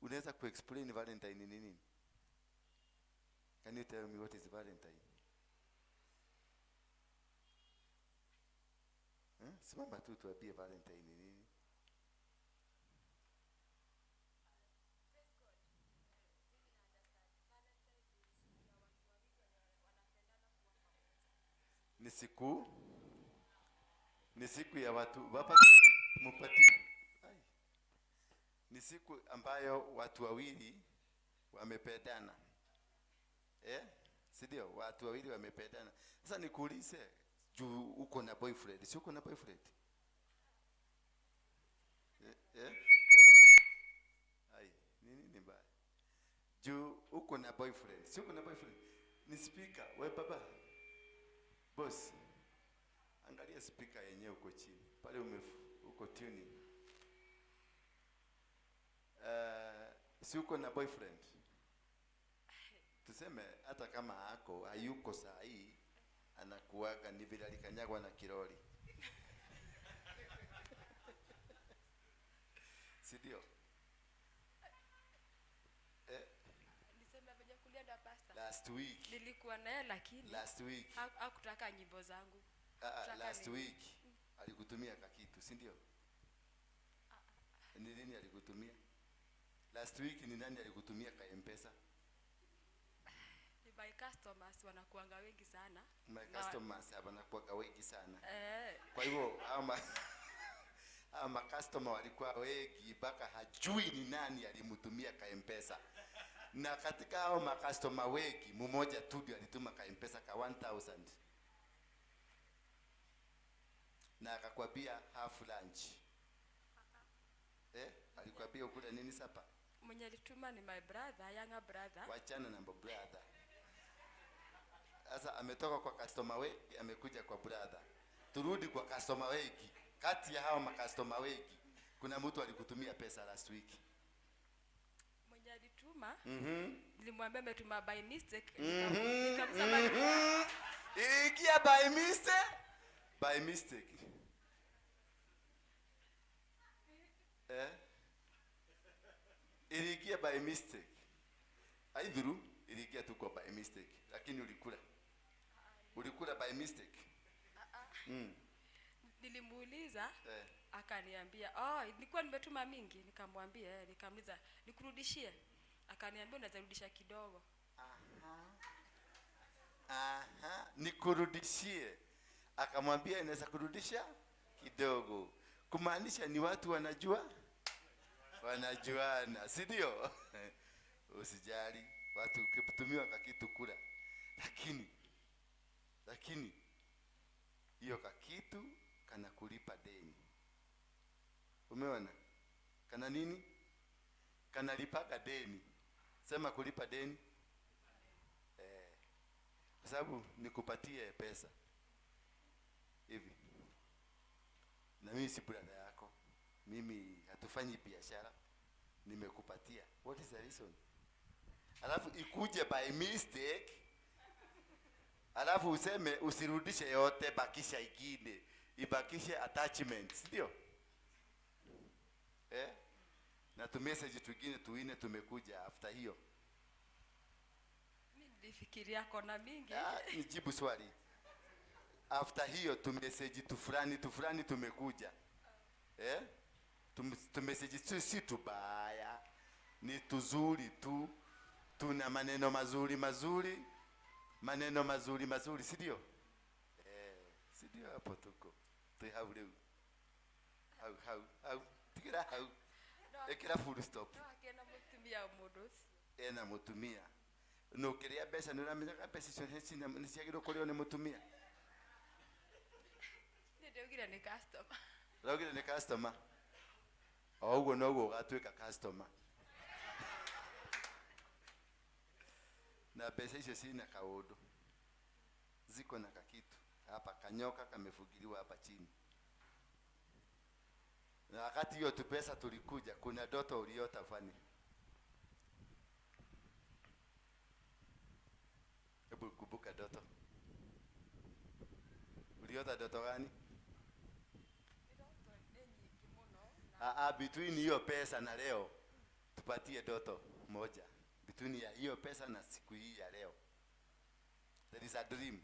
Unaweza kuexplain Valentine ni nini? Can you tell me what is Valentine? Simama tu tuambie Valentine ni nini? Ni siku ya watu mupati. Ni siku ambayo watu wawili wamependana. Si ndio? Watu wawili wamependana. Sasa nikuulize, juu uko na boyfriend, si uko na boyfriend? Ai, nini ni mbaya? Juu uko na boyfriend, si uko na boyfriend? Ni speaker, we baba. Boss, angalia speaker yenyewe uko chini. Pale uko tuning. Si uko na boyfriend? Tuseme hata kama hako hayuko saa hii, anakuaga ni vile alikanyagwa na kiroli. Si ndio? Niseme venye kulienda pastor. Last week. Nilikuwa naye lakini last week. Hakutaka nyimbo zangu. Last week alikutumia kakitu, si ndio? Ni nini alikutumia? Last week ni nani alikutumia ka M-Pesa? Ni my customers wanakuanga wengi sana. My customers wanakuanga wengi sana. Kwa hivyo ama customer walikuwa wengi mpaka hajui ni nani alimtumia ka M-Pesa. Na katika hao ma customer wengi mmoja tu ndio alituma ka M-Pesa ka 1000. Na akakwambia half lunch. Alikwambia ukule nini sapa? Mwenye alituma ni my brother, younger brother. Wachana na brother. Sasa ametoka kwa customer wengi, amekuja kwa brother. Turudi kwa customer wengi. Kati ya hao ma customer wengi, kuna mtu alikutumia pesa last week. Mwenye alituma, nilimwambia ametuma by mistake. Nikamsema Iliingia by mistake. By mistake. Iliingia by mistake. Aidhuru iliingia tu kwa by mistake, lakini ulikula. Ulikula by mistake. Nilimuuliza, akaniambia, oh, nilikuwa nimetuma mingi, nikamwambia, nikamuuliza, nikurudishie? Akaniambia unaweza rudisha kidogo. Nikurudishie. Akamwambia inaweza kurudisha kidogo. Kumaanisha ni watu wanajua? Wanajuana, si ndio? Usijali, watu ukitumiwa kakitu kula. Lakini hiyo kakitu kana kulipa deni. Umeona? Kana nini? Kanalipaka deni. Sema kulipa deni. Kwa sababu nikupatie pesa hivi. Na mimi si brother yako. Mimi hatufanyi biashara. Nimekupatia. What is the reason? Alafu ikuje by mistake. Alafu useme usirudishe yote, bakisha ingine. Ibakishe attachments, ndio? Na tu message twingine tuine tumekuja after hiyo. Mimi nilifikiria kona mingi. Nijibu swali. After hiyo tu message tu fulani tu fulani tumekuja. Tu message si tubaya. Ni tuzuri tu. Tuna maneno mazuri mazuri. Maneno mazuri mazuri, si ndio? Si ndio hapo tuko. Tu hau leo. Hau hau hau. Tigira hau. Ekira full stop. No, akena mutumia mundu ucio. Ena mutumia. No kiria mbeca ni uramenyaga mbeca icio nĩ ciagĩrĩirwo kũrĩo nĩ mutumia. Nĩ ndaugire nĩ customer. Ndaugire nĩ customer. O ũguo noguo ũgatuĩka customer. Na mbeca icio cina kaũndũ. Ziko na kakitu. Hapa kanyoka kamefugiliwa hapa chini. Na wakati hiyo tu pesa tulikuja, kuna ndoto uliota fani. Hebu kumbuka ndoto. Uliota ndoto gani? Between hiyo pesa na leo, Tupatie doto moja between ya hiyo pesa na siku hii ya leo. There is a dream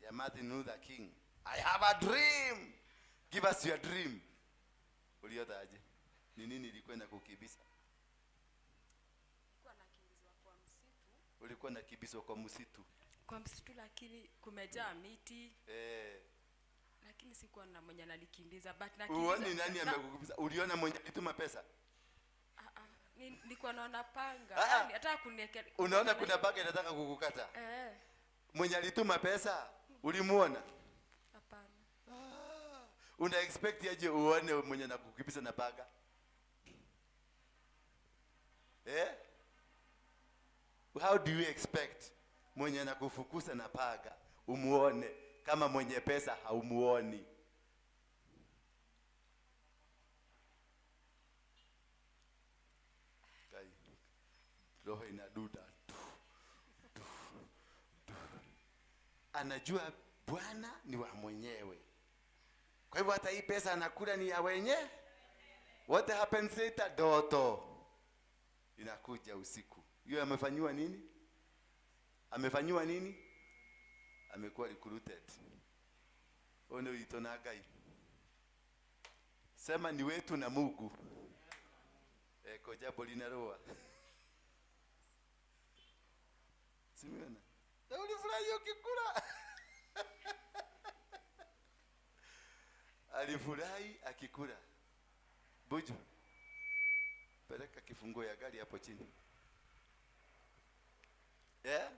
ya Martin Luther King. "I have a dream." Give us your dream. Uliota aje? Ni nini ilikuwa inakukimbiza? Nilikuwa nakimbizwa kwa msitu. Ulikuwa nakimbizwa kwa msitu. Kwa msitu, lakini kumejaa miti, lakini sikuwa na mwenye ananikimbiza, but Uoni nakimbizwa nani amekukimbiza? Uliona mwenye alituma pesa? Ah, ah. Nilikuwa naona panga. Ah, ah. Yani hata kunieke. Unaona kuna panga inataka kukukata. Eh. Mwenye alituma pesa ulimuona? Hapana. Ah, una expect aje uone mwenye anakukimbiza na panga? Eh? How do you expect mwenye anakufukuza na panga umuone kama mwenye pesa haumuoni? Kai, roho inaduda tu, tu, tu. Anajua Bwana ni wa mwenyewe. Kwa hivyo hata hii pesa anakula ni ya wenye. What happens later? Doto inakuja usiku. Hiyo amefanyiwa nini? Amefanyiwa nini? Amekuwa recruited. Ono itona Ngai. Sema ni wetu na Mungu. Eko jambo linaroa. Simeona. Na ulifurahi ukikula. Alifurahi akikula. Buju, peleka kifunguo ya gari hapo chini. Yeah?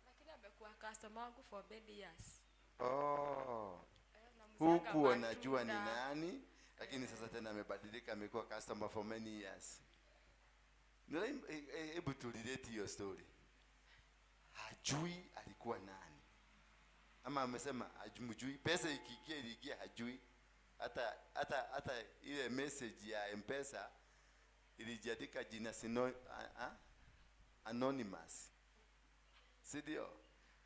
Lakini amekuwa customer wangu for many years. Oh. Eh, namuzanga Huku wanajua ni matunda. Nani, lakini sasa tena amebadilika, amekuwa customer for many years. Hebu tu relate hiyo story. Hajui alikuwa nani. Ama amesema hajumjui, pesa ikiingia iliingia hajui. Hata ile message ya M-Pesa ilijiandika jina sino, anonymous. Si ndio?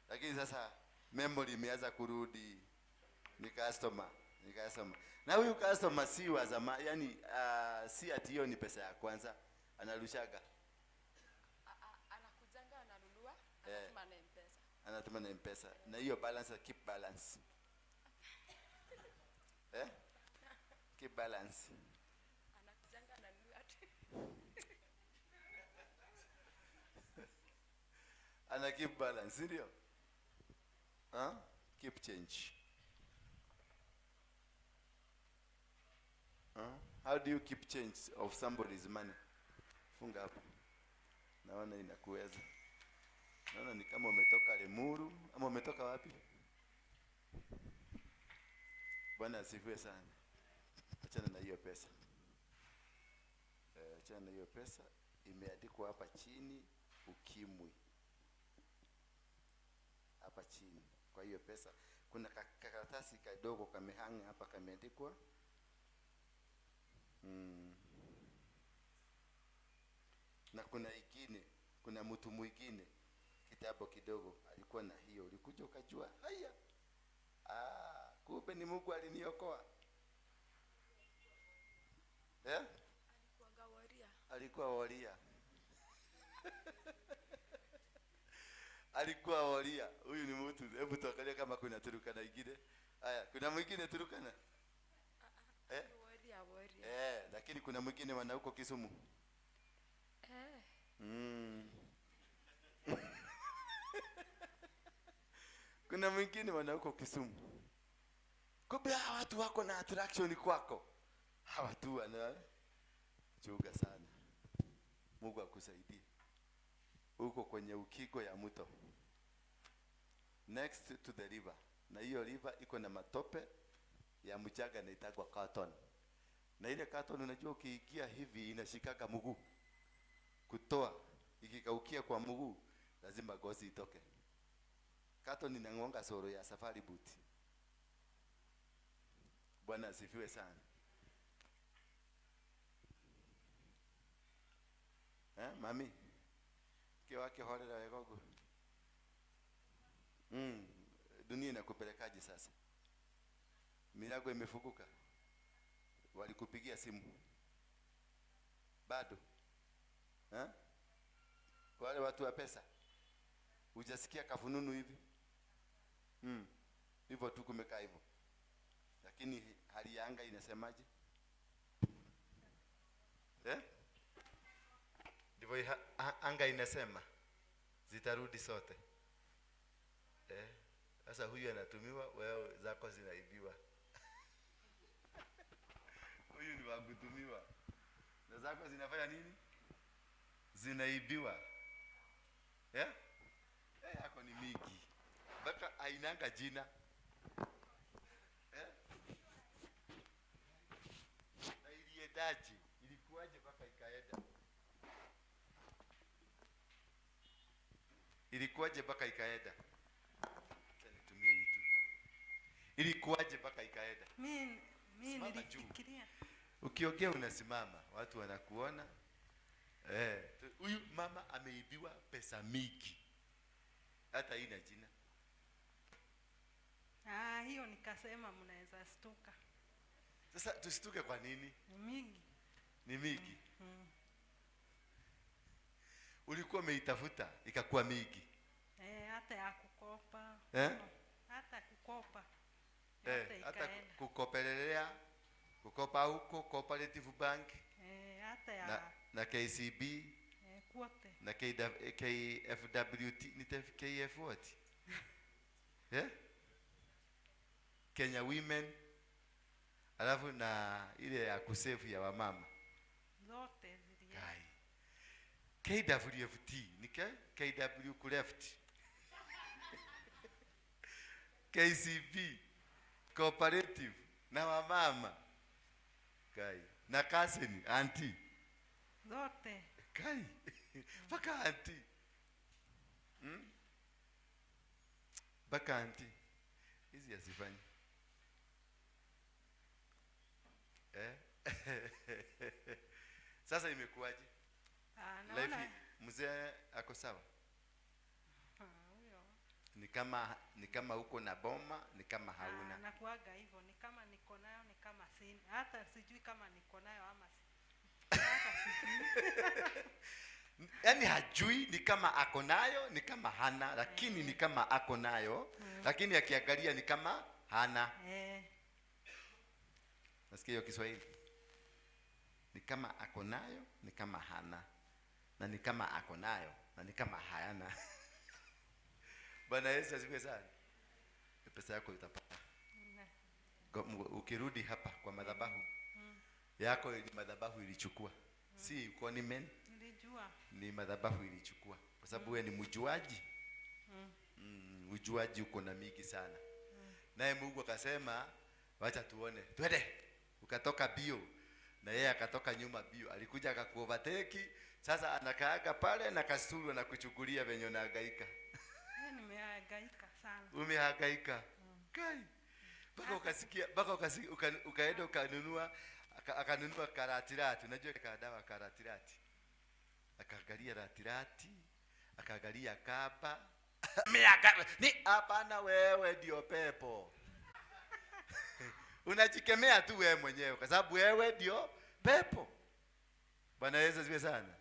Lakini sasa memory imeanza kurudi. Ni customer, ni customer. Na huyu customer si wa zamani, yani si ati hiyo ni pesa ya kwanza anarushaga. Anakujanga ananunua, anatuma na M-Pesa. Anatuma na M-Pesa. Na hiyo balance, keep balance. Eh? Keep balance. Anakujanga ananunua. Ana keep balance, ndio? Huh? Keep change. Huh? How do you keep change of somebody's money? Funga hapo. Naona inakuweza. Naona ni kama umetoka Limuru ama umetoka wapi? Bwana asifiwe sana. Achana na hiyo pesa. Achana na hiyo pesa. Imeandikwa hapa chini ukimwi. Hapa chini. Kwa hiyo pesa kuna karatasi kadogo kamehanga hapa kameandikwa. Na kuna ingine, kuna mtu mwingine kitabu kidogo alikuwa na hiyo, ulikuja ukajua haya. Kumbe ni Mungu aliniokoa. Eh? Alikuwa waria. Alikuwa waria. Alikuwa waria. Huyu ni mtu. Hebu tuangalie kama kuna Turkana ingine. Haya, kuna mwingine Turkana? Eh? Waria, waria. Lakini kuna mwingine wana huko Kisumu. Kuna mwingine wana huko Kisumu. Kumbe hawa watu wako na attraction kwako. Hawa tu wana chuga sana. Mungu akusaidie. Uko kwenye ukingo ya mto. Next to the river. Na hiyo river iko na matope ya mchanga na itagwa cotton. Na ile cotton unajua ukiingia hivi inashikaka mguu. Kutoa ikikaukia kwa mguu lazima ngozi itoke. Cotton inangonga soro ya safari boot. Bwana asifiwe sana. Mami? Mke wake horera wega uguo. Dunia inakupelekaje sasa? Milango imefunguka. Walikupigia simu bado, eh? Wale watu wa pesa, hujasikia kafununu hivi? Hivyo tu kumekaa hivyo, lakini hali ya anga inasemaje, eh? Ndivyo anga inasema zitarudi zote, eh? Sasa huyu anatumiwa, wewe zako zinaibiwa. Huyu ni wa kutumiwa na zako zinafanya nini? Zinaibiwa, yeah? Eh, yako ni mingi mpaka ainanga jina, eh? Na iliendaje? Ilikuwaje mpaka ikaenda? Ilikuwaje mpaka ikaenda? Acha nitumie hii tu. Ilikuwaje mpaka ikaenda? Mi Simama juu. nilifikiria. Ukiongea unasimama, watu wanakuona. Eh, huyu mama ameibiwa pesa mingi, hata haina jina. Ah, hiyo nikasema mnaweza stuka. Sasa tusituke kwa nini? Ni mingi. Ni mingi. Ulikuwa umeitafuta ikakuwa mingi. Eh, hata ya kukopa. Eh? Hata kukopa. Yote Eh, hata ikaenda. kukopelelea, kukopa huko Cooperative Bank. Eh, hata ya na KCB. Eh, kwote. Na KFWT, ni KF what? Yeah? Kenya Women, alafu na ile ya kusefu ya wamama. Zote zilienda. Kai. KWFT ni KW kuleft. KCB Cooperative na wamama. Kai. Na cousin auntie. Zote. Kai. Mpaka auntie. Mpaka auntie. Hizi hazifanyi. Eh? Sasa imekuwaje? Ah, Life naona mzee ako sawa? Ah, huyo. Ni kama uko na boma, ni kama hauna. Ah, nakuaga hivyo, ni kama niko nayo, ni kama sina. Hata sijui kama niko nayo ama hata sijui. Yaani hajui, ni kama ako nayo, ni kama hana, lakini ni kama ako nayo, lakini akiangalia ni kama hana. Nasikia hiyo Kiswahili. Ni kama ako nayo, ni kama hana. Na ni kama ako nayo, na ni kama hayana. Bwana Yesu asifiwe sana. Pesa yako utapata. Ukirudi hapa kwa madhabahu yako, ni madhabahu ilichukua. Si uko ni men? Nilijua. Ni madhabahu ilichukua. Kwa sababu wewe ni mjuaji. Ujuaji uko na mingi sana. Naye Mungu akasema wacha tuone. Twende. Ukatoka bio. Na yeye akatoka nyuma bio. Alikuja akakuovertake. Sasa anakaaga pale na kasuru na kuchukulia venye unahangaika. Mimi nimehangaika sana. Umehangaika. Kai. Mpaka ukasikia, mpaka ukasikia, ukaenda ukanunua, akanunua karatirati. Unajua kadawa karatirati. Akaangalia ratirati, akaangalia kaba. Miaka ni hapana, wewe ndio pepo. Unajikemea tu wewe mwenyewe kwa sababu wewe ndio pepo. Bwana Yesu asifiwe sana.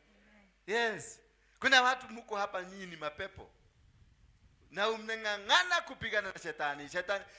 Yes. Kuna watu mko hapa nyinyi ni mapepo. Na umeng'ang'ana kupigana na shetani. Shetani